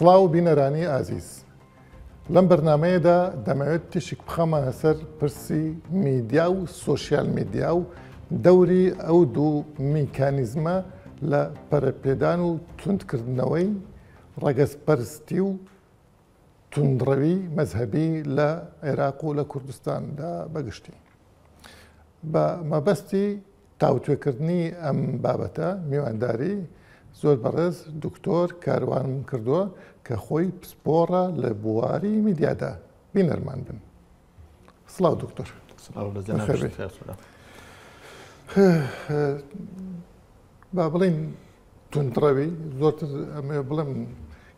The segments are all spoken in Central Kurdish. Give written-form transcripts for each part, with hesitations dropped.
سڵاو بینەرانی ئازیز. لەم بەرنامەیەدا دەمەوێت تیشک بخەمە سەر پرسی میدیا و سۆشیال میدیا و دەوری ئەو دوو میکانیزمە لە پەرەپێدان و توندکردنەوەی ڕەگەزپەرستی و توندڕەوی مەزهەبی لە عێراق و لە کوردستاندا بەگشتی. بە مەبەستی تاوتوێکردنی ئەم بابەتە میوانداری زۆر بەڕێز دکتۆر کاروانم کردووە کە خۆی پسپۆڕە لە بواری میدیادا. بینەرمان بن. سڵاو دکتۆر. سڵاو لە جەنابت. با بڵێین توندڕەوی زۆرتر ئەمەوێ بڵێم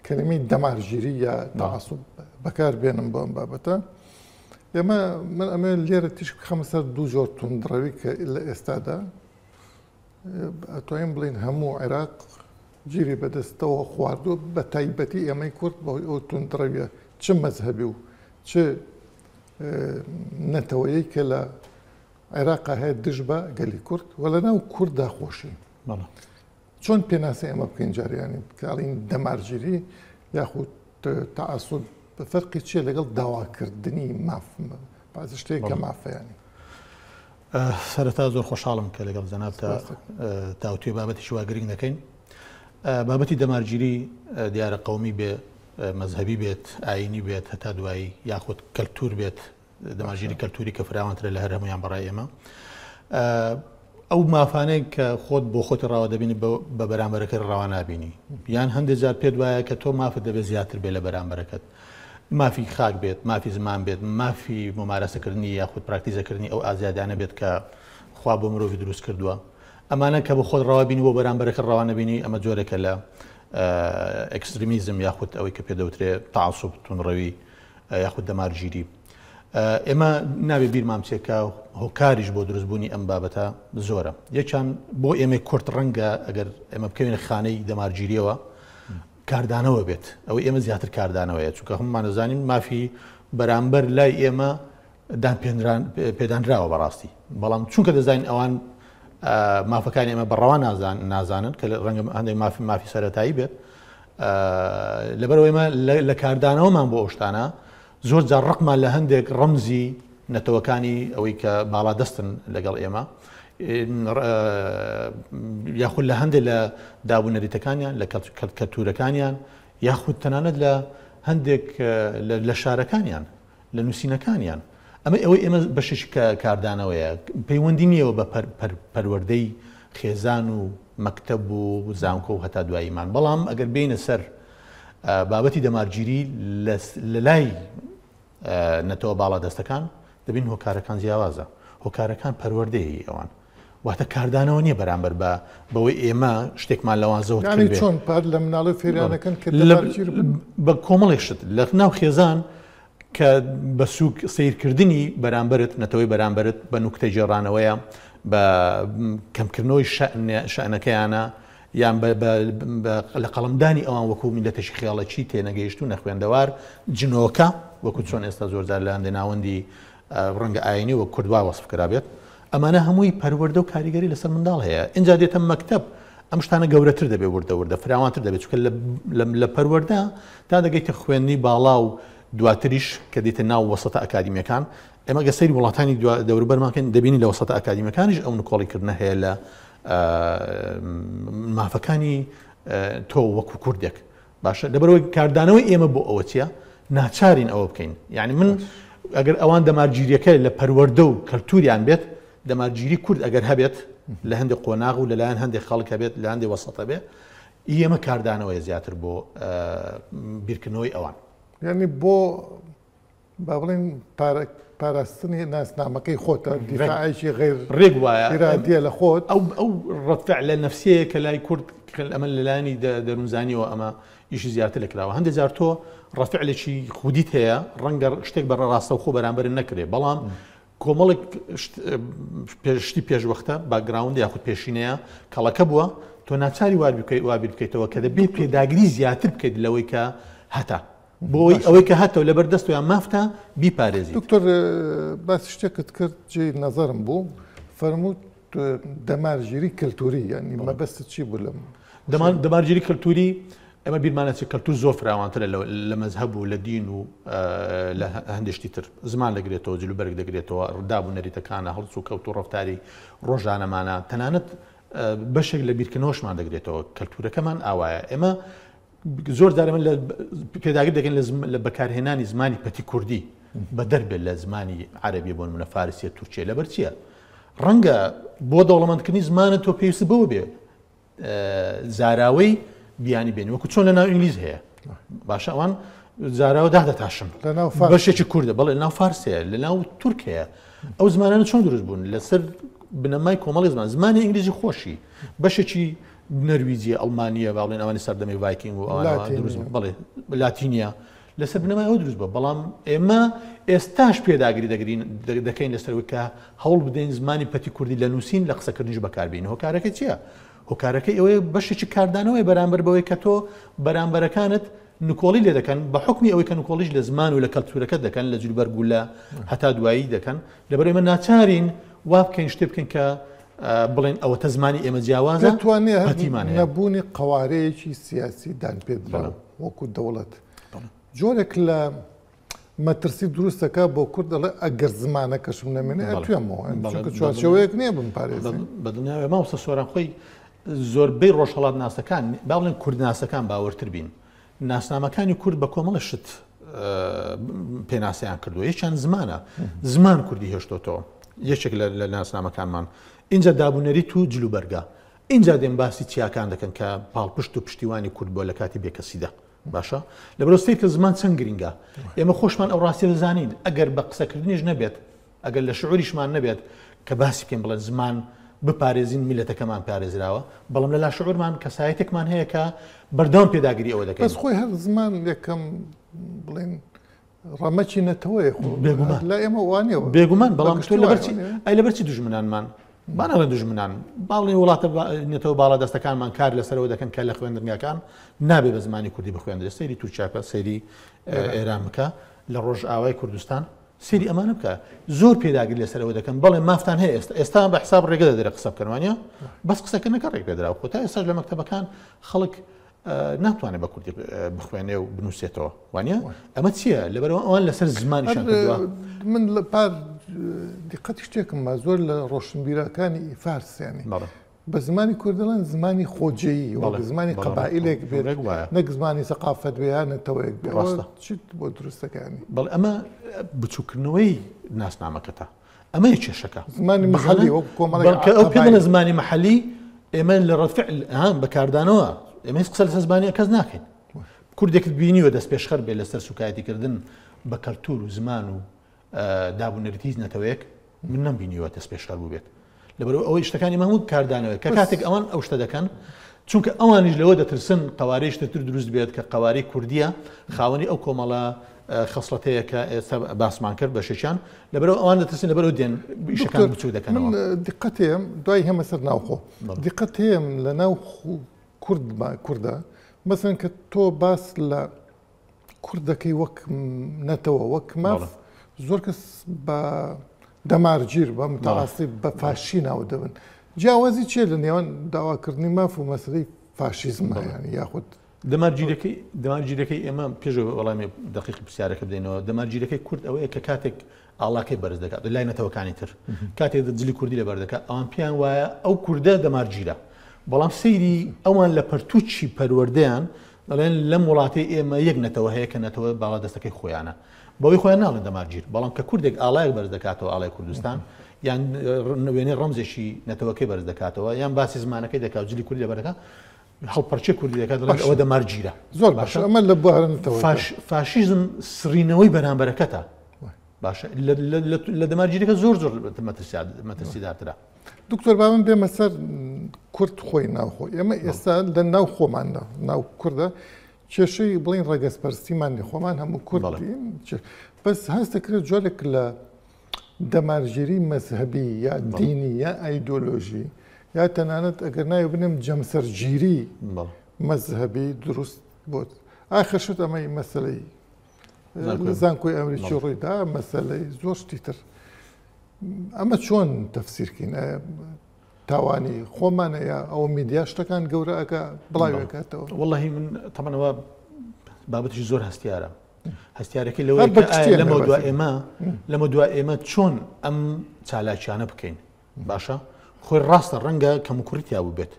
کەلەمەی دەمارگیری یا تەعەسوب بەکار بێنم بۆ ئەم بابەتە. ئێمە من ئەمە لێرە تیشک بخەمە سەر دوو جۆر توندڕەوی کە لە ئێستادا ئەتوانین بڵین هەموو عێراق گیری بەدەستەوە خواردووە بە تایبەتی ئێمەی کورد بەهۆی ئەو توندڕەویە چ مەزهەبی و چ نەتەوەیی کە لە عێراقا هەیە دژ بە گەلی کورد و لە ناو کورددا خۆشی. چۆن پێناسەی ئەمە بکەین جاریانی کاڵین دەمارگیری یاخود تەعەسوب فەرقی چییە لەگەڵ داواکردنی ماف باز شتێک کە مافەیانی؟ سەرەتا زۆر خۆشحاڵم کە لەگەڵ جەنابتا تاوتوێ بابەتێکی وا گرنگ دەکەین. بابەتی دەمارگیری دیارە قەومی بێ، مەزهەبی بێت، ئایینی بێت، هەتا دوایی یاخود کەلتوور بێت، دەمارگیری کەلتوری کە فراوانترە لە هەر هەمویان بەڕای ئێمە ئەو مافانەی کە خۆت بۆ خۆتی ڕاوە دەبینی بە بەرامبەرەکە ڕەوا نابینی یان هەندێک جار پێت وایە کە تۆ مافت دەبێت زیاتر بێ لە بەرامبەرەکەت مافی خاک بێت مافی زمان بێت مافی ممارەسەکردنی یاخود پراکتیزەکردنی ئەو ئازادانە بێت کە خوا بۆ مرۆڤی دروست کردووە ئەمانە کە بە خۆت ڕەوا بینی بۆ بەرامبەرەکە ڕەوا نەبینی ئەمە جۆرێکە لە extremism یاخود ئەوەی کە پێدەوترێ تعصب تونڕەوی یاخود دەمارگیری. ئێمە نابێ بیرمان بچێت کە هۆکاریش بۆ دروستبوونی ئەم بابەتە زۆرە. یەکیان بۆ ئێمەی کورد ڕەنگە ئەگەر ئێمە بکەوینە خانەی دەمارگیریەوە کاردانەوە بێت. ئەوەی ئێمە زیاتر کاردانەوەیە، چونکە هەموومان دەزانین مافی بەرامبەر لای ئێمە دان پێدانراوە بەڕاستی، بەڵام چونکە دەزانین ئەوان مافەکانی ئێمە بەڕەوا نازانن کە ڕەنگە هەندێک مافی مافی سەرەتایی بێت، لەبەرئەوەی ئێمە لە کاردانەوەمان بۆ ئەو شتانە زۆر جار ڕقمان لە هەندێک ڕەمزی نەتەوەکانی ئەوەی کە باڵادەستن لەگەڵ ئێمە یاخود لە هەندێک لە دابوو نەریتەکانیان لە کەلتورەکانیان یاخود تەنانەت لە هەندێک لە شارەکانیان لە نووسینەکانیان. ئەمە ئەوەی ئێمە بەشێکی کاردانەوەیە، پەیوەندی نییەوە بە پەروەردەی خێزان و مەکتەب و زانکۆ و هەتا دواییمان. بەڵام ئەگەر بێینە سەر بابەتی دەمارگیری لە لای نەتەوە باڵادەستەکان، دەبین هۆکارەکان جیاوازە. هۆکارەکان پەروەردەیە ئەوان. واتە کاردانەوە نییە بەرامبەر بە بەوەی ئێمە شتێکمان لەوان زەوت یانی چۆن پار لە مناڵی فێریانەکەن کە دەمارگیر بن؟ بە کۆمەڵێک شت لە ناو خێزان کە بە سووک سەیرکردنی بەرامبەرت، نەتەوەی بەرامبەرت بە نوکتە گێڕانەوەیە، بە کەمکردنەوەی شەئنەکەیانە، یان بە لە قەڵەمدانی ئەوان وەکو میللەتێکی خێڵەکی تێنەگەیشتوو، نەخوێندەوار، جنۆکە، وەکو چۆن ئێستا زۆرجار لە هەندێ ناوەندی ڕەنگە ئایینی وەک کورد وا وەسف کرابێت. ئەمانە هەمووی پەروەردە و کاریگەری لەسەر منداڵ هەیە. ئینجا دێتە مەکتەب، ئەم شتانە گەورەتر دەبێت وردە وردە، فراوانتر دەبێت، چونکە لە پەروەردە تا دەگەیتە خوێندنی باڵا و دواتریش کە دێتە ناو وەسەتە ئەکادیمیەکان، ئێمە گەر سەیری وڵاتانی دەوروبەرمان بکەین دەبینین لە وەسەتە ئەکادیمیەکانیش ئەو نکۆڵیکردنە هەیە لە مافەکانی تۆ وەکو کوردێک. باشە لەبەرئەوەی کاردانەوەی ئێمە بۆ ئەوە چیە ناچارین ئەوە بکەین یعنی من ئەگەر ئەوان دەمارگیریەکە لە پەروەردە و کەلتوریان بێت دەمارگیری کورد ئەگەر هەبێت لە هەندێک قۆناغ و لەلایەن هەندێک خەڵک هەبێت لە هەندێک وەسەتە بێ ئێمە کاردانەوەی زیاتر بۆ بیرکردنەوەی ئەوان. یعنی بۆ با بڵێین پاراستنی ناسنامەکەی خۆتە، دیفاعێکی غەیر ڕێک وایە ئیرادیە لە خۆت. ئەو ئەو ڕەد فعلە نەفسیەیە کە لای کورد ئەمە لەلایەنی دەروونزانیەوە ئەمە ئیشی زیاتر لە کراوە. هەندێک جار تۆ ڕەد فعلێکی خودیت هەیە، ڕەنگە شتێک بە ڕاستەوخۆ بەرامبەرت نەکرێ، بەڵام کۆمەڵێک شتی پێشوەختە background یاخود پێشینەیە کەڵەکە بووە، تۆ ناچاری وا بیر بکەیتەوە کە دەبێ پێداگری زیاتر بکەیت لەوەی کە هەتە. بۆی ئەوەی کە هەتەو لەبەر دەست یان مافتە بیپارێزیت. دکتۆر باسی شتێکت کرد جێی نەزەرم بوو، فەرمووت دەمارگیری کەلتوری، یانی مەبەستت چی بوو لەم؟ دەمارگیری کەلتوری ئێمە بیرمان ئەچێت کەلتور زۆر فراوانترە لە مەزهەب و لە دین و لە هەندێک شتی تر زمان دەگرێتەوە جلوبەرگ دەگرێتەوە داب و نەریتەکانە هەڵس و کەوت و ڕەفتاری ڕۆژانەمانە تەنانەت بەشێک لە بیرکردنەوەشمان دەگرێتەوە کەلتورەکەمان ئاوایە ئێمە زۆر جار من لە پێداگر دەکەین لە بەکارهێنانی زمانی پەتی کوردی بەدەر بێت لە زمانی عەربی بۆ نمونە فارسیە تورکیە لەبەر چییە ڕەنگە بۆ دەوڵەمەندکردنی زمانە تۆ پێویست بەوە بێ زاراوەی بیانی بێنی وەکو چۆن لە ناو ئینگلیز هەیە باشە ئەوان زاراوە دادەتاشن بەشێکی کوردە بەڵێ ناو فارسەیە لە ناو تورک هەیە ئەو زمانانە چۆن دروست بوون لەسەر بنەمای کۆمەڵی زمان زمانی ئینگلیزی خۆشی بەشێکی نەرویجیە ئەڵمانیە باڵێن ئەوانی سەردەمی ڤایکینگ و ئەوان دروست بڵێ لاتینیە لەسەر بنەمای ئەوە دروست بووە، بەڵام ئێمە ئێستاش پێداگری دەگرین دەکەین لەسەر ئەوەی کە هەوڵ بدەین زمانی پەتی کوردی لە نووسین لە قسەکردنیش بەکاربێنین. هۆکارەکەی چییە؟ هۆکارەکەی ئەوەیە بەشێکی کاردانەوەیە بەرامبەر بەوەی کە تۆ بەرامبەرەکانت نکۆڵی لێ دەکەن بە حوکمی ئەوەی کە نکۆڵیش لە زمان و لە کەلتوورەکەت دەکەن لە جلوبەرگ و لە هەتا دوایی دەکەن لەبەر ئێمە ناچارین وا بکەین شتێ بکەین کە بڵێن ئەوەتە زمانی ئێمە جیاوازە دەتوانێ پەتیمان هەیە. نەبوونی قەوارەیەکی سیاسی دانپێدراو وەکو دەوڵەت جۆرێک لە مەترسی دروست دەکات بۆ کورد دەڵێ ئەگەر زمانەکەشم نەمێنێ ئەتوێمەوە چونکە چوارچێوەیەک نییە بمپارێزێ. بەدڵنیاوە مامۆستا سۆران خۆی زۆربەی ڕۆژهەڵات ناسەکان با بڵێن کوردناسەکان باوەرتر بین ناسنامەکانی کورد بە کۆمەڵە شت پێناسەیان کردووە یەکیان زمانە زمان کوردی هێشتۆتەوە یەکێک لە ناسنامەکانمان اینجا دابونەریت و جلوبەرگە ئینجا دێن باسی چیاکان دەکەن کە پاڵپشت و پشتیوانی کورد بووە لە کاتی بێکەسیدا. باشە لەبەرئەوە سەیر کە زمان چەند گرینگە. ئێمە خۆشمان ئەو ڕاستیە دەزانین ئەگەر بە قسەکردنیش نەبێت، ئەگەر لە شعوریشمان نەبێت کە باسی بکەین بڵێن زمان بپارێزین میللەتەکەمان پارێزراوە، بەڵام لە لاشعورمان کەسایەتێکمان هەیە کە بەردەوام پێداگری ئەوە دەکەین. بەس خۆی هەر زمان یەکەم بڵێن ڕەمەکی نەتەوەیە خۆ بێگومان لە ئێمە وانەوە بێگومان بەڵام تۆ لەبەرچی ئەی لەبەرچی دوژمنانمان با نەڵێن دوژمنان با بڵێن وڵاتە نەتەوە باڵا دەستەکانمان کار لەسەرەوە دەکەن کە لە خوێندنگاکان نابێ بە زمانی کوردی بخوێندرێت سەیری تورکیا بکە سەیری ئێران بکە لە ڕۆژئاوای کوردستان سەیری ئەمانە بکە زۆر پێداگری لەسەرەوە دەکەن بەڵێ مافتان هەیە ئێستا ئێستا بە حساب ڕێگە دەدرێت قسە بکەن وانە بەس قسەکردنەکە ڕێک پێدراوە خۆ تا ئێستاش لە مەکتەبەکان خەڵک ناتوانێت بە کوردی بخوێنێ و بنووسێتەوە وانە ئەمە چییە لەبەرەوە ئەوان لەسەر زمانیشان کردووە من لە پار دیقەتی شتێکم ما زۆر لە ڕۆشنبیرەکانی فارسیانی بە زمانی کورد دەڵێن زمانی خۆجێیی وەک زمانی قەبائیلێک بێت نەک زمانی سەقافەت بێ یا نەتەوەیەک بێ ڕاستە چیت بۆ دروستەکانی بەڵێ ئەمە بچووکردنەوەی ناسنامەکەتە ئەمەیە کێشەکە. زمانی مەحەلی وەکو کۆمەڵێک بەڵکە ئەو پێ دەڵێن زمانی مەحەلی ئێمە لە ڕەد فعل ها بەکاردانەوە ئێمە هیچ قسە لەسەر زمانی کەس ناکەین کوردێکت بینیوە دەست پێشخەر بێ لەسەر سوکایەتیکردن بە کەلتور و زمان و داب و نەریتی هیچ نەتەوەیەک من نەم بینیوە دەست پێشخەر بوو بێت لەبەرئەوە ئەوەی شتەکانی ئێمە هەموو کاردانەوەیە کە کاتێک ئەوان ئەو شتە دەکەن چونکە ئەوانیش لەوە دەترسن قەوارەی شتە تر دروست بێت کە قەوارەی کوردیە خاوەنی ئەو کۆمەڵە خەسڵەتەیە کە ئێستا باسمان کرد بەشێکیان لەبەرئەوە ئەوان دەترسن لەبەرئەوە دێن ئیشەکان بچوک دەکەنەوە. من دیقەت هەیەم دوای هێمە سەر ناوخۆ دیقەت هەیەم لە ناو کورد کوردە مەسەن کە تۆ باس لە کورد دەکەی وەک نەتەوە وەک ماف زۆر کەس بە دەمارگیر بە متعاصب بە فاشی ناو دەبن جیاوازی چیە لە نێوان داواکردنی ماف و مەسەلەی فاشیزم یانی یاخود دەمارگیرەکەی دەمارگیرەکەی ئێمە پێش وەڵامی دەقیقی پرسیارەکە بدەینەوە دەمارگیرەکەی کورد ئەوەیە کە کاتێک ئاڵاکەی بەرز دەکات لای نەتەوەکانی تر کاتێک جلی کوردی لەبەر دەکات ئەوان پێیان وایە ئەو کوردە دەمارگیرە بەڵام سەیری ئەوان لە پەرتوکی پەروەردەیان دەڵێن لەم وڵاتەی ئێمە یەک نەتەوە هەیە کە نەتەوە باڵادەستەکەی خۆیانە بەوەی خۆیان ناڵێن دەمارگیر بەڵام کە کوردێک ئاڵایەک بەرز دەکاتەوە ئاڵای کوردستان یان وێنەی ڕەمزێکی نەتەوەکەی بەرز دەکاتەوە یان باسی زمانەکەی دەکات و جلی کوردی لەبەر دەکات هەڵپەرچێ کوردی دەکات دەڵێن ئەوە دەمارگیرە زۆر باشە ئەمە لە بوارە نەتەوە فاشیزم سڕینەوەی بەرامبەرەکەتە باشە لە دەمارگیرەکە زۆر زۆر مەترسیدارترە دکتۆر با من بێمە سەر کورد خۆی ناوخۆ ئێمە ئێستا لە ناو خۆماندا ناو کوردە کێشەی بڵین ڕەگەزپەرستیمان نیە خۆمان هەموو کوردین بەس هەست دەکرێت جۆرێک لە دەمارگیری مەزهەبی یا دینی یا ئایدۆلۆژی یا تەنانەت ئەگەر ناوی بنێم جەمسەرگیری مەزهەبی دروست بۆت ئاخر شت ئەمەی مەسلەی زانکۆی ئەمریکی ڕوویدا مەسلەی زۆر شتی تر ئەمە چۆن تەفسیرکەین؟ تاوانی خۆمانە یا ئەوە میدیا شتەکان گەورە ئەکا بڵاوی ئەکاتەوە؟ وەڵاهی من تەبعەن ئەوە بابەتێکی زۆر هەستیارە. هەستیارەکەی لەوەیە کە ئایا لەمە دوا ئێمە لەمە دوا ئێمە چۆن ئەم چالاکیانە بکەین باشە خۆی ڕاستە ڕەنگە کەم و کوڕی تیا بووبێت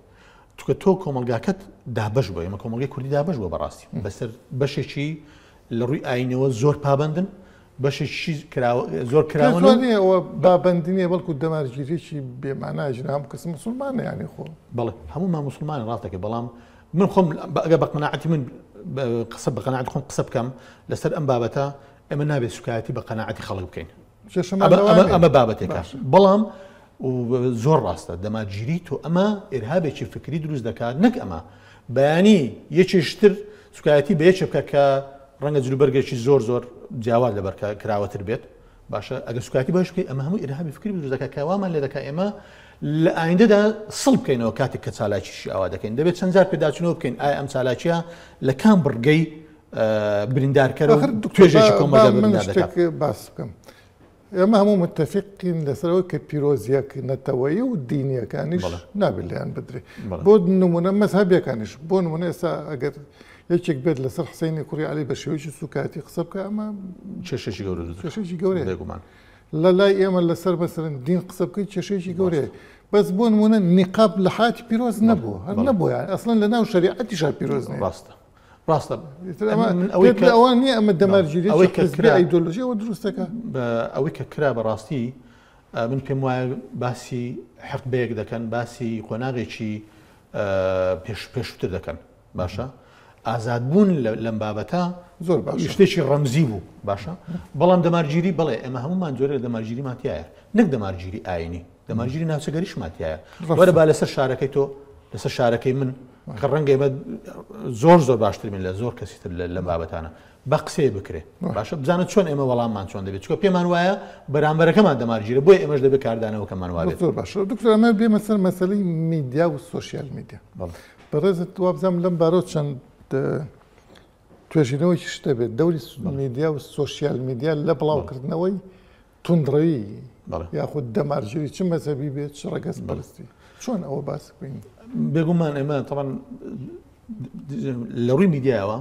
چونکە تۆ کۆمەلگاکەت دابش بووە ئێمە کۆمەلگەی کوردی دابش بووە بەڕاستی بەسەر بەشێکی لە ڕووی ئاینەوە زۆر پابندن بەشێکی زۆر کراوە ئەوە پابەندی نییە بەڵکو دەمارگیریی بێمانای ژن هەموو کەس مسلمانە یانی خۆ بەڵێ هەموومان مسلمانە ڕاستەکە بەڵام من خۆم ئەگە بە قەناعەتی من قسە بە قەناعەتی خۆم قسە بکەم لەسەر ئەم بابەتە ئێمە نابێت سوکایەتی بە قەناعەتی خەڵک بکەین ئەمە بابەتێکە بەڵام زۆر ڕاستە دەمارگیری تۆ ئەمە ئرهابێکی فکری دروست دەکات نەک ئەمە بەیانی یەکێشتر سوکایەتی بە یەکێ بکە کە ڕەنگە جلوبەرگێکی زۆر زۆر جیاواز لەبەر کراوەتر بێت باشە ئەگەر سوکایەتی بەش بکەی ئەمە هەموو ئیرهابی فکری دروست دەکات کە وامان لێ دەکات ئێمە لە ئایندەدا سڵ بکەینەوە کاتێک کە چالاکیشی ئاوا دەکەین دەبێت چەند جار پێداچوونەوە بکەین ئایا ئەم چالاکیە لە کام بڕگەی بریندارکەر و توێژێکی کۆمەڵگا بریندار دەکات باس بکەم ئێمە هەموو متفقین لەسەر ئەوەی کە پیرۆزیەک نەتەوەیی و دینیەکانیش نابێت لێیان بدرێ بۆ نمونە مەزهەبیەکانیش بۆ نمونە ئێستا ئەگەر یەکێک بێت لەسەر حسینی کوڕی علی بە شێوەیەکی سوکاتی قسە بکە ئەمە کێشێکی گەورە کێشێکی گەورەیە بێگومان لە لای ئێمە لەسەر مەسەرەن دین قسە بکەیت کێشێکی گەورەیە بەس بۆ نمونە نیقاب لە حاتی پیرۆز نەبوو هەر نەبوو یان ئەسڵەن لە ناو شەریعەتیشا پیرۆز نییە ڕاستە ڕاستە ئەوەی کە ئەوە نییە ئەمە دەمارگیری ئەوەی کە کرا ئایدۆلۆژی ئەوە دروستەکە ئەوەی کە کرا بەڕاستی من پێم وایە باسی حقبەیەک دەکەن باسی قۆناغێکی پێش پێشووتر دەکەن باشە ئازادبوون لەم بابەتە زۆر باش شتێکی ڕەمزی بوو باشە بەڵام دەمارگیری بڵێ ئێمە هەمومان جۆرە دەمارگیریمان تایە نەک دەمارگیری ئاینی دەمارگیری ناوچەگەریشمان تایە وەرە با لەسەر شارەکەی تۆ لەسەر شارەکەی من کە ڕەنگە ئێمە زۆر زۆر باشتر بین لە زۆر کەسی تر لەم بابەتانە بە قسەیە بکرێ باشە بزانە چۆن ئێمە وەڵاممان چۆن دەبێت چونکە پێمان وایە بەرامبەرەکەمان دەمارگیرە بۆیە ئێمەش دەبێت کاردانەوەکەمان وابێت زۆر باشە دکتۆر ئەمە بێمە سەر مەسەلەی میدیا و سۆشیال میدیا بەڕێزت وابزانم لەم بارەوە چەند توێژینەوەیەکی شتە بێت دەوری میدیا و سۆشیال میدیا لە بڵاوکردنەوەی توندڕەوی یاخود دەمارگیری چ مەزهەبی بێت چ ڕەگەزپەرستی چۆن ئەوە باس بکەین؟ بێگومان ئێمە تەبعەن لە ڕووی میدیایەوە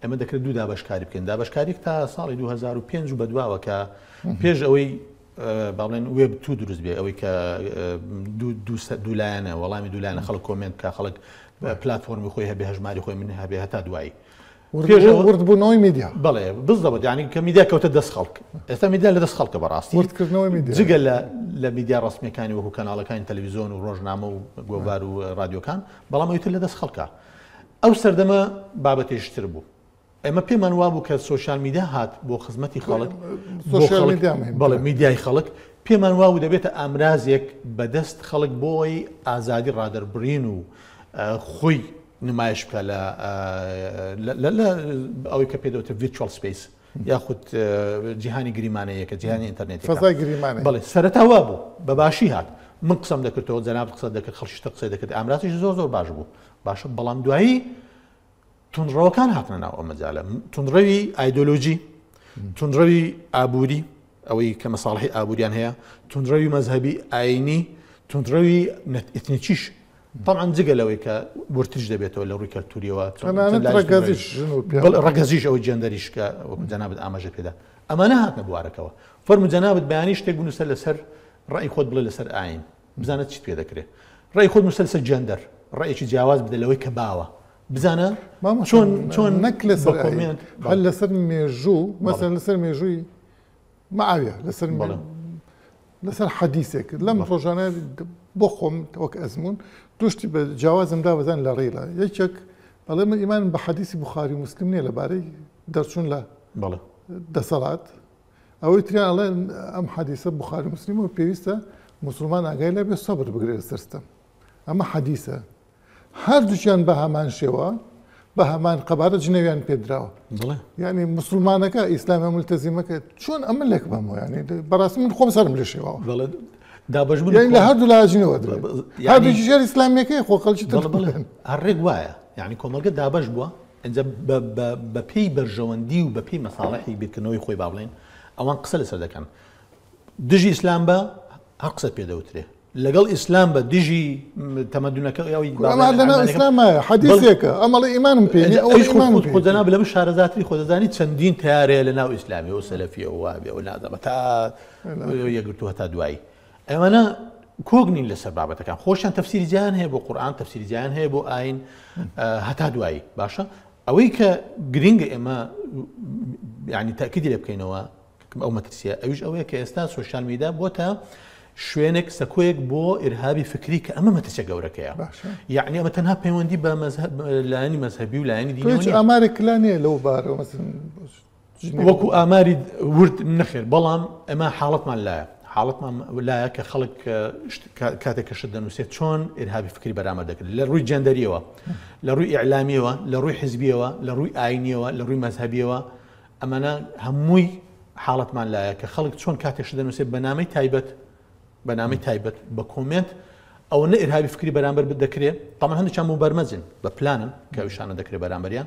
ئێمە دەکرێت دوو دابەشکاری بکەین دابەشکاریک تا ساڵی 2005 و بەدواوە کە پێش ئەوەی با بڵێن web two دروست بێ ئەوەی کە دوولایەنە وەڵامی دوولایەنە خەڵک comment کە خەڵک پلتفۆرمی خۆی هەبێ هەژماری خۆی من هەبێ هەتا دوایی وردبوونەوەی میدیا. بەڵێ بزەبت یانی کە میدیا کەوتە دەست خەڵک ئێستا میدیا لە دەست خەڵکە بەڕاستی وردکردنەوەی میدیا جگە لە لە میدیا ڕسمیەکانی وەکو کەناڵەکانی تەلەڤیزیۆن و ڕۆژنامە و گۆڤار و ڕادیۆکان بەڵام ئەوی تر لە دەست خەڵکە ئەو سەردەمە بابەتێشتر بوو ئێمە پێمان وابوو کە سۆشیال میدیا هات بۆ خزمەتی خەڵک بەڵێ میدیای خەڵک پێمان وابوو دەبێتە ئامرازێک بەدەست خەڵک بۆی ئازادی ڕادەربڕین و خۆی نمایش بکە لە ئەوەی کە پێ دەوتە virtual space یاخود جیهانی گریمانەیەکە جیهانی ئینتەرنێت فەزای گریمانە بەڵێ سەرەتا وا بوو بە باشی هات من قسەم دەکردەوە جەناب قسە دەکرد خەڵکی تر قسەی دەکرد ئامرازیش زۆر زۆر باش بوو باشە بەڵام دوایی تونڕەوەکان هاتنە ناو ئەو مەجالە تونڕەوی ئایدۆلۆژی تونڕەوی ئابووری ئەوەی کە مەساڵحی ئابووریان هەیە تونڕەوی مەزهەبی ئاینی تونڕەوی ئیتنیکیش طبعا جگە لەوەی کە وردتریش دەبێتەوە لە ڕووی کەلتوریەوە ڕەگەزیش ژن و پیاو ڕەگەزیش ئەوەی جێندەریش کە وەکو جەنابت ئاماژە پێدا ئەمانە هاتنە بوارەکەوە فەرموو جەنابت بەیانی شتێک بنووسە لەسەر ڕەئی خۆت بڵێ لەسەر ئاین بزانە چیت پێ دەکرێ ڕەئی خۆت بنووسە لەسەر جێندەر ڕەئێکی جیاواز بدە لەوەی کە باوە بزانە چۆن چۆن نەک لەسەر کۆمێنت هەر لەسەر مێژوو مەسەلەن لەسەر مێژووی معاویە لەسەر لەسەر حەدیسێک لەم ڕۆژانە بۆ خۆم وەک ئەزمون دوشتی بە جیاوازم دا بەزان لە ڕیلە یەکێک ئەڵێ من ئیمانم بە حەدیسی بخاری و مسلم نییە لەبارەی دەرچوون لە بەڵێ دەسەڵات ئەوەی تریان ئەڵێ ئەم حەدیسە بخاری مسلم و پێویستە مسلمان ئاگای لێ بێ سەبر بگرێت سەرستەم ئەمە حەدیسە هەردووکیان بە هەمان شێوە بە هەمان قەبارە جنێویان پێدراوە یعنی مسلمانەکە ئیسلامە ملتەزیمەکە چۆن ئەمە لێک بەمەوە یعنی بەڕاستی من خۆم سەرم لێ شێواوە دابەش بوون لە هەردوو لا جنێوە هەردووکی ژێر ئیسلامیەکەی خۆ خەڵکی تر بڵێن هەر ڕێک وایە یعنی کۆمەڵگە دابەش بووە ئینجا بە پێی بەرژەوەندی و بە پێی مەساڵحی بیرکردنەوەی خۆی با بڵێن ئەوان قسە لەسەر دەکەن دژی ئیسلام بە هەر قسە پێ دەوترێ. لەگەڵ ئیسلام بە دژی تەمەدونەکە ئەوی ئەمە لەناو ئیسلامایە حەدیسێکە ئەمەڵی ئیمانم پێ نییە، ئەوەی ئیمانم پێ خۆ جەناب لەمە شارەزاتری خۆ دەزانی چەندین تیارەیە لە ناو ئیسلامی و سەلەفیە و وابێ و نازانم تا یەکگرتوو هەتا دوایی ئەمانە کۆک نین لەسەر بابەتەکان خۆشیان تەفسیری جیان هەیە بۆ قورئان تەفسیری جیان هەیە بۆ ئاین هەتا دوایی باشە ئەوەی کە گرنگە ئێمە یعنی تاکیدی لێ بکەینەوە ئەو مەترسیە ئەویش ئەوەیە کە ئێستا سۆشیال میدیا بۆتە شوێنێک سەکۆیەک بۆ ئیرهابی فکری کە ئەمە مەترسیە گەورەکەیە یعنی ئەمە تەنها پەیوەندی بە لایەنی مەزهەبی و لایەنی دینی هیچ ئامارێک لا نییە لەو بارەوە مەسن وەکو ئاماری ورد نەخێر بەڵام ئەمە حاڵەتمان لایە حاڵەتمان لایە کە خەڵک کاتێک کە شت دەنووسێت چۆن ئیرهابی فکری بەرامبەر دەکرێت لە ڕووی جەندەریەوە لە ڕووی ئیعلامیەوە لە ڕووی حزبیەوە لە ڕووی ئاینیەوە لە ڕووی مەزهەبیەوە ئەمانە هەمووی حاڵەتمان لایە کە خەڵک چۆن کاتێک شت دەنووسێت بە نامەی تایبەت بە نامەی تایبەت بە کۆمێنت ئەوەنە ئیرهابی فکری بەرامبەر دەکرێ تەمان هەندێکیان موبەرمەجن بە پلانن کە ئەویشانە دەکرێت بەرامبەریان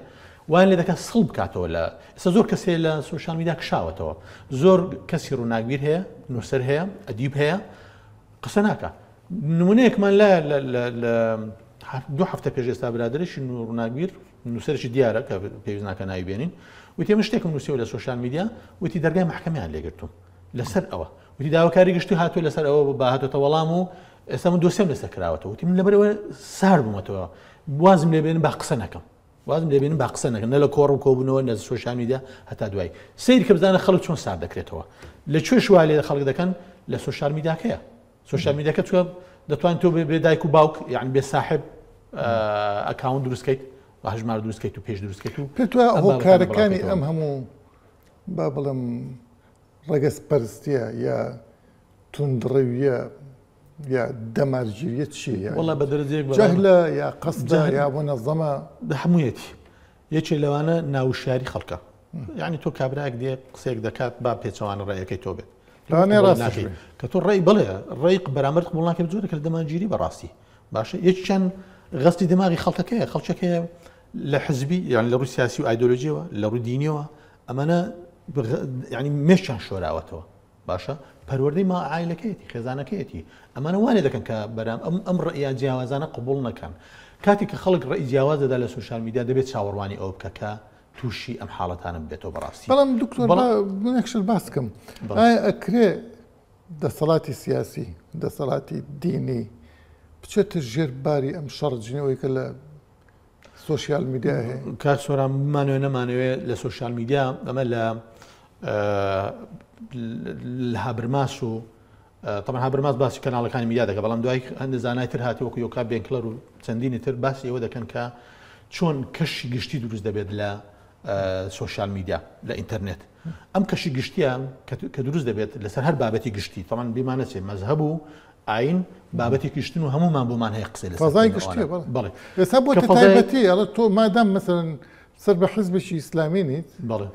وایان لێ دەکات سڵ بکاتەوە لە ئێستا زۆر کەس هەیە لە سۆشیال میدیا کشاوەتەوە زۆر کەسی ڕووناکبیر هەیە نووسەر هەیە ئەدیب هەیە قسە ناکە نمونەیەکمان لە لە دوو هەفتە پێش ئێستا برادەرێکی ڕووناکبیر نووسەرێکی دیارە کە پێویست ناکە ناوی بێنین وتی من شتێکم نووسیوە لە سۆشیال میدیا وتی دەرگای مەحکەمەیان لێگرتوم لەسەر ئەوە وتی داواکاری گشتی هاتووە لەسەر ئەوە با هاتۆتە وەڵام و ئێستا من دۆسیەم لەسەر کراوەتەوە وتی من لەبەرەوە سارد بوومەتەوە وازم لێ بێنن با قسە نەکەم وازم لێ بێنن با قسە نەکەم نە لە کۆڕ و کۆبوونەوە نە سۆشیال میدیا هەتا دوایی سەیر کە بزانە خەڵک چۆن سارد دەکرێتەوە لە کوێش وا لێ خەڵک دەکەن لە سۆشیال میدیاکەیە سۆشیال میدیاکە چوە دەتوانین تۆ بێ دایک و باوک یعنی بێ ساحب account دروستکەیت و هەژمار دروستکەیت و page دروستکەیت و پێت وایە هۆکارەکانی ئەم هەموو با بڵێم ڕەگەزپەرستیە یا توندڕەویە یا دەمارگیریە چییە؟ وەڵا بە دەرەجەیەک بەڵام جەهلە یا قەسدە یا مونەزەمە؟ هەموویەتی یەکێ لەوانە ناوشیاری خەڵکە یعنی تۆ کابراەک دێ قسەیەک دەکات با پێچەوانە ڕێیەکەی تۆ بێت لەوانەیە ڕاستیش بێ. کە تۆ ڕێی بڵێ ڕێی بەرامبەر قبوڵ ناکەی جۆرێک لە دەمارگیری بەڕاستی باشە یەکیان غەستی دماغی خەڵکەکەیە خەڵکەکەیە لە حزبی یان لە ڕووی سیاسی و ئایدۆلۆژیەوە لە ڕووی دینیەوە ئەمانە یعنی مێشکیان شۆراوەتەوە باشە پەروەردەی ما عایلەکەیەتی خێزانەکەیەتی ئەمانە وانێ دەکەن کە بەرام ئەم ئەم ڕئیا جیاوازانە قبوڵ نەکەن کاتێک کە خەڵک ڕێی جیاواز دەدا لە سوسیال میدیا دەبێت چاوەڕوانی ئەوە بکە کە تووشی ئەم حاڵەتانە بێتەوە بەڕاستی بەڵام دکتۆر من یەک شت باس بکەم ئایا ئەکرێ دەسەڵاتی سیاسی دەسەڵاتی دینی بچێتە ژێر باری ئەم شەڕ جنێوەی کە لە سۆشیال میدیا هەیە؟ کاک سۆران بمانەوێ نەمانەوێ لە سۆشیال میدیا ئەمە لە لە هابرماس و طبعا هابرماس باسی کەناڵەکانی میدیا دەکە بەڵام دوای هەندێک زانای تر هاتی وەکو یۆکا بێنکلەر و چەندینی تر باسی ئەوە دەکەن کە چۆن کەشی گشتی دروست دەبێت لە سۆشیال میدیا لە ئینتەرنێت ئەم کەشی گشتیە کە دروست دەبێت لەسەر هەر بابەتی گشتی تەمان بیمانەچێ مەزهەب و ئاین بابەتی گشتن و هەمومان بۆمان هەیە قسەی لەسەر فەزای گشتیە بەڵێ ئێستا بۆ تایبەتی ئەڵێ تۆ مادام مەسەلەن سەر بە حزبێکی ئیسلامی نیت بەڵێ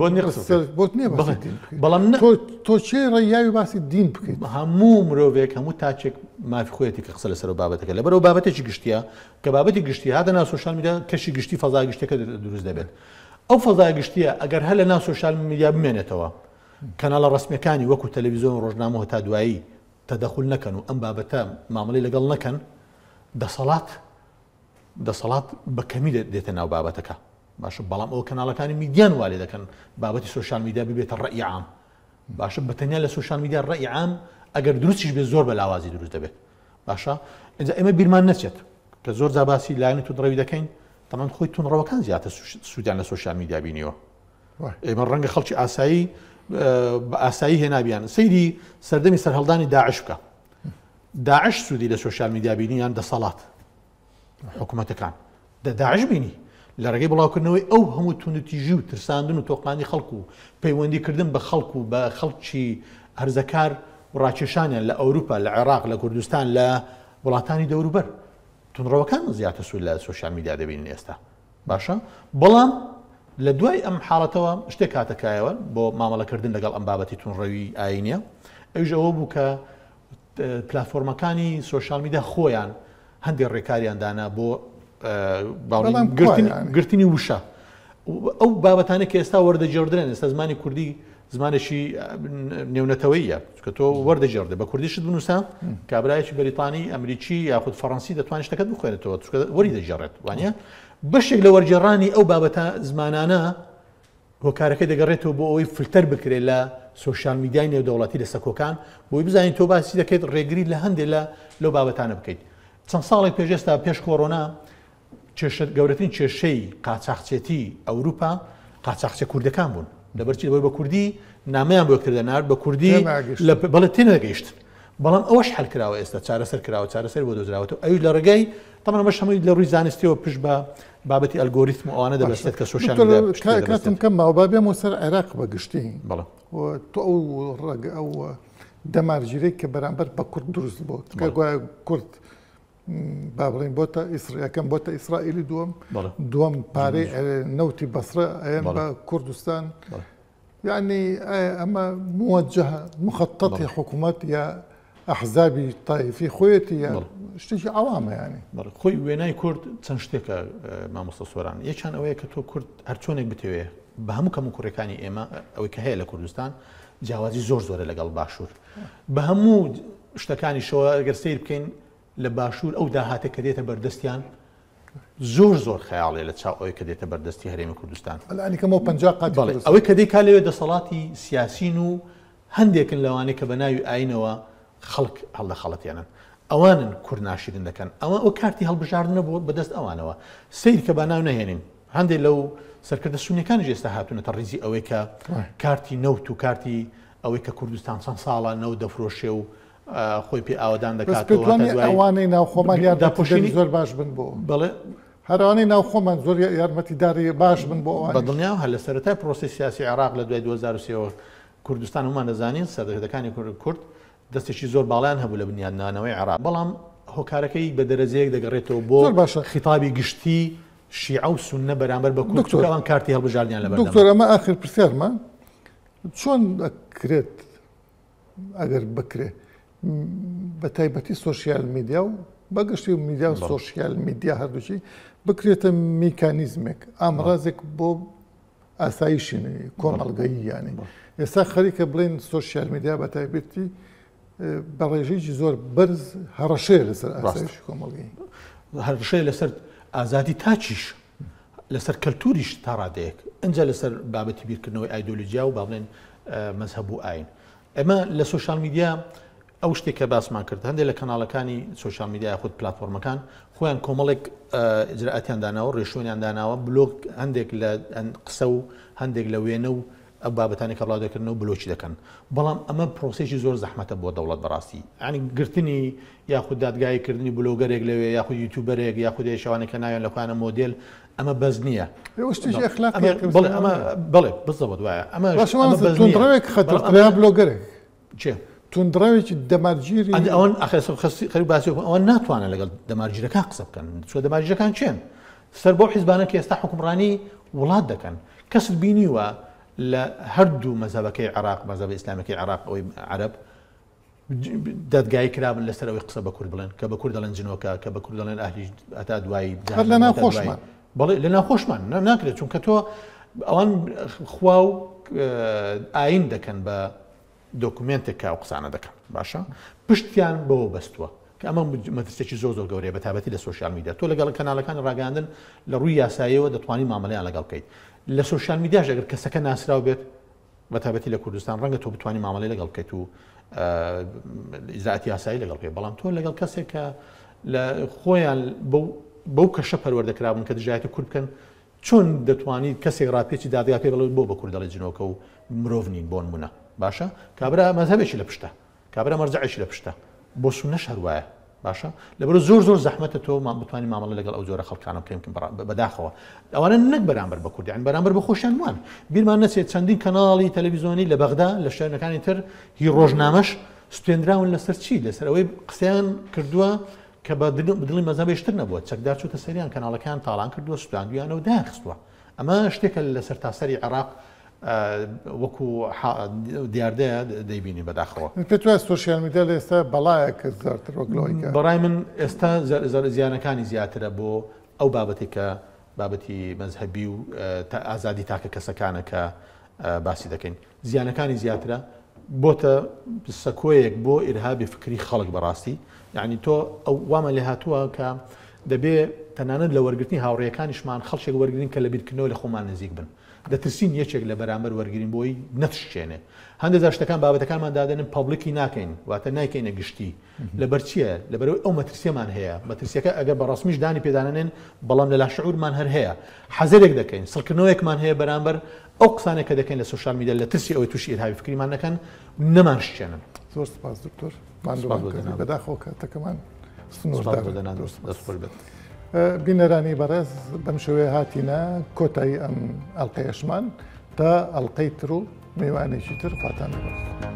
بۆ نییە قسە بۆت نییە باسی دین بکەیت بەڵام تۆ تۆ کێ ڕێیاوی باسی دین بکەیت هەموو مرۆڤێک هەموو تاکێک مافی خۆیەتی کە قسە لەسەر بابەتەکە لەبەرەوە بابەتێکی گشتیە کە بابەتی گشتی هاتە ناو سۆشیال میدیا کەشی گشتی فەزا گشتەکە دروست دەبێت ئەو فەزا گشتیە ئەگەر هەر لە ناو سۆشیال میدیا بمێنێتەوە کەناڵە ڕەسمیەکانی وەکو تەلەویزیۆن و ڕۆژنامە و هەتا دوایی تەدەخول نەکەن و ئەم بابەتە مامەڵەی لەگەڵ نەکەن دەسەڵات دەسەڵات بە کەمی دێتە ناو بابەتەکە باشە بەڵام ئەو کەناڵەکانی میدیان وا لێ دەکەن بابەتی سۆشیال میدیا ببێتە ڕەئی عام باشە بە تەنیا لە سۆشیال میدیا ڕەئی عام ئەگەر دروستیش بێت زۆر بە لاوازی دروست دەبێت باشە ئینجا ئێمە بیرمان نەچێت کە زۆر جا باسی لایەنی توندڕەوی دەکەین تەمان خۆی توندڕەوەکان زیاتر سوودیان لە سۆشیال میدیا بینیوە ئێمە ڕەنگە خەڵکی ئاسایی بە ئاسایی هێنابیان سەیری سەردەمی سەرهەڵدانی داعش بکە داعش سوودی لە سۆشیال میدیا بینی یان دەسەڵات حکوومەتەکان دە داعش بینی لە ڕێگەی بڵاوکردنەوەی ئەو هەموو توندوتیژی و ترساندن و تۆقانی خەڵک و پەیوەندیکردن بە خەڵک و بە خەڵکی هەرزەکار و ڕاکێشانیان لە ئەوروپا لە عێراق لە کوردستان لە وڵاتانی دەوروبەر توندڕەوەکان زیاتر سوود لە سۆشیال میدیا دەبینن ئێستا باشە بەڵام لە دوای ئەم حاڵەتەوە شتێک هاتە کایەوە بۆ مامەڵەکردن لەگەڵ ئەم بابەتی توندڕەوی ئاینیە ئەویش ئەوە بوو کە پلاتفۆرمەکانی سۆشیال میدیا خۆیان هەندێک ڕێکاریان دانا بۆ گرتنی وشە ئەو بابەتانە کە ئێستا وەردەگێڕدرێن ئێستا زمانی کوردی زمانێکی نێونەتەوەیە چکە تۆ وەردەگێڕدە بە کوردیشت بنووسە کابرایەکی بەریتانی ئەمریکی یاخود فەڕەنسی دەتوانێت شتەکەت بخوێنێتەوە چکە وەری دەگێڕێت وانە بەشێک لە وەرگێڕانی ئەو بابەتە زمانانە هۆکارەکەی دەگەڕێتەوە بۆ ئەوەی فلتەر بکرێت لە سۆشیال میدیای نێودەوڵەتی لە سەکۆکان بۆی بزانین تۆ باسی دەکەیت ڕێگری لە هەندێک لە لەو بابەتانە بکەیت چەند ساڵێک پێش ئێستا پێش کۆرۆنا کێشە گەورەترین کێشەی قاچاخچێتی ئەوروپا قاچاخچە کوردەکان بوون لەبەرچی لەبەر بە کوردی نامیان بۆ یەکتر دەنارد بە کوردی بەڵێ تێنەگەیشتن بەڵام ئەوەش حل کراوە ئێستا چارەسەر کراوە چارەسەر بۆ دۆزراوەتەوە ئەویش لە ڕێگای طبعا ئەمەش هەمووی لە ڕووی زانستیەوە پشت بە بابەتی ئەلگۆریتم و ئەوانە دەبەستێت کە سۆشیال میدیا پشت پێ دەبەستێت. کاتم کەم ماوە با بێمەوە سەر عێراق بە گشتی بەڵێ. و تۆ ئەو ڕەگ ئەو دەمارگیرەی کە بەرامبەر بە کورد دروست بوو کە گوایە کورد با بڵێین بۆتە یەکەم بۆتە ئیسرائیلی دووەم دووەم پارەی نەوتی بەسرە ئەیەن بە کوردستان یعنی ئەمە موجهە مخططی حکوومەت یا ئەحزابی تایفی خۆیەتی یا شتێکی عەوامە یعنی خۆی وێنای کورد چەند شتێکە مامۆستا سۆران یەکیان ئەوەیە کە تۆ کورد هەرچۆنێک بتەوێ بە هەموو کەم و کوڕەکانی ئێمە ئەوەی کە هەیە لە کوردستان جیاوازی زۆر زۆرە لەگەڵ باشوور بە هەموو شتەکانیشەوە ئەگەر سەیر بکەین لە باشوور ئەو داهاتە کە دێتە بەردەستیان زۆر زۆر خەیاڵێ لە چاو ئەوەی کە دێتە بەردەستی هەرێمی کوردستان. لانی کەمەوە 50 قاتی بەڵێ ئەوەی کە دەیکا لەوێ دەسەڵاتی سیاسین و هەندێکن لەوانەی کە بە ناوی ئاینەوە خەڵک هەڵدەخەڵەتێنن ئەوانن کورد ناشرین دەکەن ئەوە ئەو کارتی هەڵبژاردنە بۆ بەدەست ئەوانەوە سیر کە با ناو نەهێنین هەندێک لەو سەرکردە سونیەکانیش ئێستا هاتوونەتە ڕیزی ئەوەی کە کارتی نەوت و کارتی ئەوەی کە کوردستان چەند ساڵە نەوت دەفرۆشێ و خۆی پێ ئاوەدان دەکاتەوە ئەوانەی ناوخۆمان یارمەتیدەری زۆر باش بن بۆ بەڵێ هەروانەی ناوخۆمان زۆر یارمەتیداری باش بن بۆ ئەوان بە دڵنیاوە هەر لە سەرەتای پرۆسەی سیاسی عێراق لە دوای 2003ەوە کوردستان هەموومان دەزانین سەرکردەکانی کورد دەستێکی زۆر باڵایان هەبوو لە بنیادنانەوەی عێراق بەڵام هۆکارەکەی بە دەرەجەیەک دەگەڕێتەوە بۆ زۆر باشە خیتابی گشتی شیعە و سوننە بەرامبەر بە کورد دکتۆر چونکە ئەوان کارتی هەڵبژاردنیان لەبەردەمە. دکتۆر ئەمە ئاخر پرسیارمە چۆن ئەکرێت ئەگەر بکرێ بە تایبەتی سۆشیال میدیا و بەگشتی و میدیا و سۆشیال میدیا هەردووکی بکرێتە میکانیزمێک ئامرازێک بۆ ئاسایشی کۆمەڵگەیی یانێ ئێستا خەریکە بڵێن سۆشیال میدیا بە تایبەتی بە ڕێژەیەکی زۆر بەرز هەڕەشەیە لەسەر ئاسایشی کۆمەڵگەی هەڕەشەیە لەسەر ئازادی تاکیش لەسەر کەلتوریش تا ڕادەیەک ئەجا لەسەر بابەتی بیرکردنەوەی ئایدۆلۆژیا و با بڵێن مەزهەب و ئاین ئێمە لە سۆشیال میدیا ئەو شتێک کە باسمان کرد هەندێک لە کەناڵەکانی سۆشیال میدیا یاخود پلاتفۆرمەکان خۆیان کۆمەڵێک ئیجرائاتیان داناوە ڕێشوێنیان داناوە بلۆک هەندێک لە قسە و هەندێک لە وێنە و ئەو بابەتانی کە بڵاو دەکردنەوە بلۆکی دەکەن بەڵام ئەمە پرۆسێکی زۆر زەحمەتە بۆ دەوڵەت بەڕاستی ینی گرتنی یاخود دادگایی کردنی بلۆگەرێک لەوێ یاخود یوتیوبەرێک یاخود شوانێک کە ناویان لە خۆیانە مۆدێل ئەمە بەس نییە بەڵێ ئەمە بەڵێ بزەبت وایە ئەمە توندڕەوێک خەتەرترە بلۆگەرێک چێ توندڕەوێکی دەمارگیری ئەوەن خەری باسی ئەوە ناتوانن لەگەڵ دەمارگیرەکان قسە بکەن چوە دەمارگیرەکان چێن سەر بۆ حیزبانە کە ئێستا حکومڕانی وڵات دەکەن کەست بینیوە لە هەردوو مەزەبەکەی عراق مەزەبە ئیسلامەکەی عراق ئەوەی عەرەب دادگایی کرابن لەسەر ئەوەی قسە بە کورد بڵێن کە بە کورد دەڵێن جنۆکە کە بە کورد دەڵێن ئەهلی هەتا دوایی هەر لە ناوخۆشمان بەڵێ لە ناوخۆشمان ناکرێت چونکە تۆ ئەوان خوا و ئاین دەکەن بە دۆکومێنتێک کە ئەو قسانە دەکەن باشە پشتیان بەوە بەستووە کە ئەمە مەترسێکی زۆر زۆر گەورەیە بە تایبەتی لە سۆشیال میدیا تۆ لەگەڵ کەناڵەکانی ڕاگەیاندن لە ڕووی یاساییەوە دەتوانی مامەڵەیان لەگەڵ بکەیت لە سۆشیال میدیاش ئەگەر کەسەکە ناسراو بێت بە تایبەتی لە کوردستان ڕەنگە تۆ بتوانی مامەڵەی لەگەڵ بکەیت و ئیجرائاتی یاسایی لەگەڵ بکەیت بەڵام تۆ لەگەڵ کەسێک کە لە خۆیان بەو کەشە پەروەردە کرابوون کە دژایەتی کورد بکەن چۆن دەتوانیت کەسێک ڕاپێچی دادگا پێ بڵێت بۆ بە کورد دەڵێ جنۆکە و مرۆڤ نین بۆ نمونە باشە کابرا مەزهەبێکی لە پشتە کابرا مەرجەعێکی لە پشتە بۆ سونەش هەر وایە باشە لەبەرو زۆر زۆر زەحمەتە تۆ بتوانانی مامەڵە لەگەڵ ئەو جۆرە خەڵکانە بکەین بەداخەوە ئەوانە نەک بەرامبەر بە کوردیان بەرامبەر بە خۆشیان وان بیرمان نەچێت چەندین کەناڵی تەلەڤیزیۆنی لە بەغدا لە شوێنەکانی تر هی ڕۆژنامەش سوێنراون لەسەر چی لەسەر ئەوەی قسەیان کردووە کە بە دڵی مەزەبێشتر نەبووە چەکدار چوتە سەریان کەناڵەکان تاڵان کردووە سوتاندویانە و داخستووە ئەمە شتێکە لە سەرتاسەری عێراق وەکو دیاردەیە دەیبینین بەداخەوە. پێت وایە سۆشیال میدیا لە ئێستا بەڵایەکە زیاتر وەک لەوەی کە. بەڕای من ئێستا زیانەکانی زیاترە بۆ ئەو بابەتێک کە بابەتی مەزهەبی و ئازادی تاکە کەسەکانە کە باسی دەکەین. زیانەکانی زیاترە، بۆتە سەکۆیەک بۆ ئیرهابی فکری خەڵک بەڕاستی یعنی تۆ ئەو وامان لێ هاتووە کە دەبێ تەنانەت لە وەرگرتنی هاوڕێیەکانیشمان خەڵکێک وەرگرین کە لە بیرکردنەوە لە خۆمان نزیک بن دەترسین یەکێک لە بەرامبەر وەرگرین بۆی نەتشکێنێ هەندێک جار شتەکان بابەتەکانمان دادەنن public ی ناکەین واتە نایکەینە گشتی لەبەر چییە؟ لەبەرئەوەی ئەو مەترسیەمان هەیە، مەترسیەکە ئەگەر بە ڕەسمیش دانی پێدانەنێن بەڵام لە لاشعورمان هەر هەیە، حەزەرێک دەکەین، سڵکردنەوەیەکمان هەیە بەرامبەر ئەو قسانەی کە دەکەین لە social media لە ترسی ئەوەی تووشی ئیرهابی فکریمان نەکەن نەمان شکێنن. زۆر سپاس دکتۆر، ماندوومان کردی، بەداخەوە کاتەکەمان سنووردارە. زۆر سپاس. دەست خۆش بێت. بینەرانی بەڕێز بەم شێوەیە هاتینە کۆتایی ئەم ئەڵقەیەشمان تا ئەڵقەی تر و میوانێکی تر خواتان لەگەڵ.